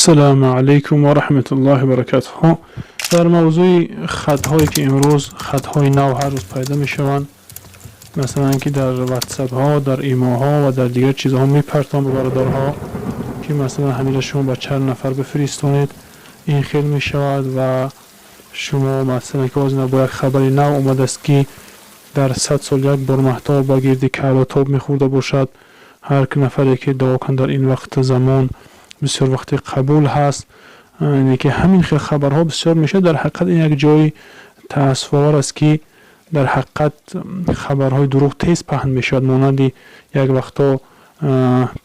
Ассалому алайкум ва раҳматуллоҳи ва баракатуҳу. Дар мавзӯи хатҳое, ки имрӯз хатҳои нав ҳар рӯз пайдо мешаванд, масалан, ки дар ватсапҳо, дар имоҳо ва дар дигар чизҳо мепартон ба бародарҳо, ки масалан ҳамира шумо ба чанд нафар бифиристонед, ин хел мешавад. Ва шумо масалан, ки ҳозир бо як хабари нав омадааст, ки дар 100 сол як бор маҳтоб ба гирди Каъба тоб мехӯрда бошад, ҳар нафаре ки дуо кунад дар ин вақту замон, бисёр вақти қабул ҳаст. Яъне ки ҳамин хел хабарҳо бисёр мешавад. Дар ҳақиқат, ин як ҷои таассуфовар аст, ки дар ҳақиқат хабарҳои дурӯғ тез паҳн мешавад. Монанди як вақто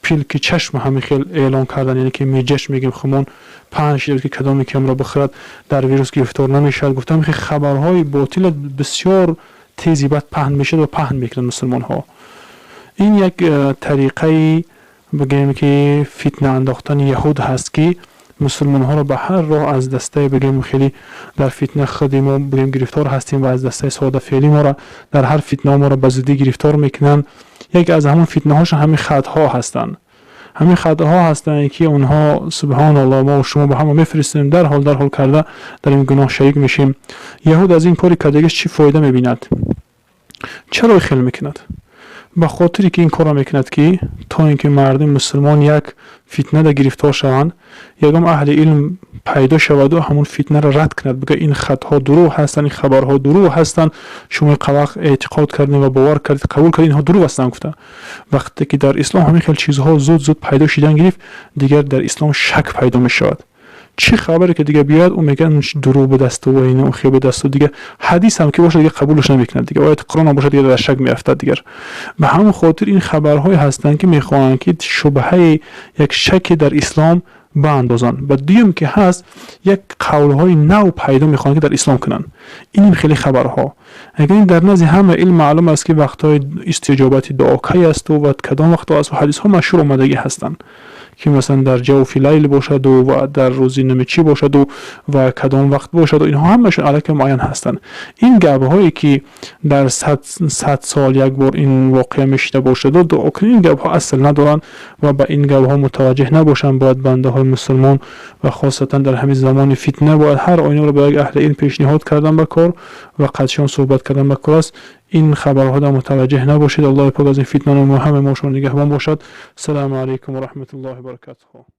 пилки чашм ҳамин хел эълон кардан, яъне ки меҷаш мегӯем хумон, паҳн шуда, ки кадоме ки амро бихӯрад, дар вирус гирифтор намешавад. Гуфтам, хел хабарҳои ботила бисёр тези бад паҳн мешавад ва паҳн мекунанд мусулмонҳо. Ин як тариқаи, бигӯем, ки фитна андохтани яҳуд ҳаст, ки мусулмонҳоро ба ҳар роҳ аз дастаи, бигӯем, хеле дар фитна худи мо, бигӯем, гирифтор ҳастем ва аз дастаи содафеълӣ моро дар ҳар фитнаҳо моро ба зудӣ гирифтор мекунанд. Яке аз ҳамон фитнаҳошон ҳамин хатҳо ҳастанд. Ҳамин хатҳо ҳастанд, ки онҳо, субҳоналлоҳ, мо шумо ба ҳама мефиристем, дарҳол дарҳол карда дар ин гуноҳ шарик мешем. Яҳуд аз ин кори кардагиш чӣ фоида мебинад? Чаро хел мекунад? Ба хотире ки ин корро мекунад, ки то ин ки мардуми мусулмон як фитнада гирифтор шаванд, ягон аҳли илм пайдо шаваду ҳамон фитнаро рад кунад, бигӯяд: ин хатҳо дурӯғ ҳастанд, ин хабарҳо дурӯғ ҳастанд, шумо қавақ эътиқод кардем ва бовар кардед, қабул кардед, инҳо дурӯғ ҳастанд, гуфта. Вақте ки дар ислом ҳамин хел чизҳо зуд зуд пайдо шидан гирифт, дигар дар ислом шак пайдо мешавад. Чӣ хабаре ки дигар биёяд, ӯ мегӯяд, дурӯғ будасту ва ин хел будасту. Дигар ҳадис ҳам ки бошад, дигар қабулаш намекунад, дигар ояти Қуръон ҳам бошад, дигар дар шак меафтад. Дигар ба ҳамон хотир ин хабарҳое ҳастанд, ки мехоҳанд, ки шубҳаи як шаке дар ислом баандозанд. Ба дуюм ки ҳаст, як қавлҳои нав пайдо мехоҳанд, ки дар ислом кунанд. Иним хеле хабарҳо. Агар ин дар назди ҳама илм маълум аст, ки вақтҳои истиҷобати дуо кай асту ва кадом вақтҳо аст, ҳадисҳо машҳур омадагӣ ҳастанд, ки масалан дар ҷавфи лайл бошаду ва дар рӯзи нами чӣ бошаду ва кадом вақт бошаду, инҳо ҳамашон аллакай муайян ҳастанд. Ин гапҳое, ки дар 100 сол як бор ин воқеа мешида бошаду дуо кунед, ин гапҳо асл надоранд ва ба ин гапҳо мутаваҷҷеҳ набошанд бояд бандаҳои мусулмон. Ва хосатан дар ҳамин замони фитна бояд ҳар оинаро ба як аҳли илм пешниҳод кардан ба кор ва қадшон суҳбат кардан ба кор аст. Ин хабарҳода мутаваҷҷеҳ набошед. Аллоҳи пок аз ин фитна ҳама мо шумо нигаҳбон бошад. Ассалому алайкум ва раҳматуллоҳи ва баракатуҳу.